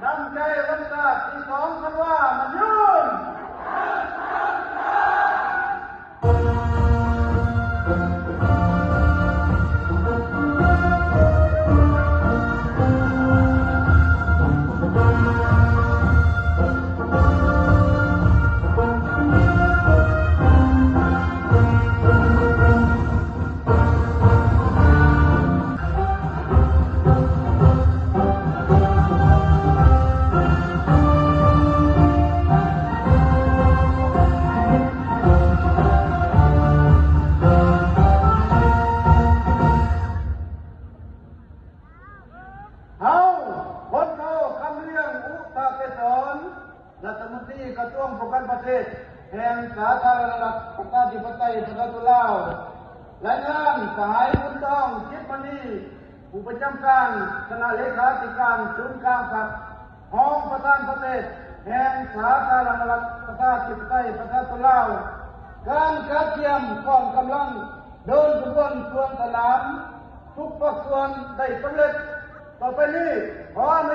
ນຳໃຈວັນຊາດທີສອງທັນວາ ໝັ້ນຍືນ. ເຮົາ ພົນໂທ ຄຳລຽງ ອຸຕະເກສອນ ລັດຖະມົນຕີກະຊວງປ້ອງກັນປະເທດ ແຫ່ງສາທາລະນະລັດ ປະຊາທິປະໄຕ ປະຊາຊົນລາວ, ລາຍງານສະຫາຍ ບຸນທອງ ຈິດມະນີ ຜູ້ປະຈຳການຄະນະເລຂາທິການສູນກາງພັກ, ຮອງປະທານປະເທດແຫ່ງສາທາລະນະລັດ ປະຊາທິປະໄຕ ປະຊາຊົນລາວ, ການກະກຽມກອງກຳລັງເດີນຂະບວນສວນສະໜາມ ທຸກພາກສ່ວນໄດ້ສຳເລັດ. ຕໍ່ໄປນີ້ ຂໍອະນຸ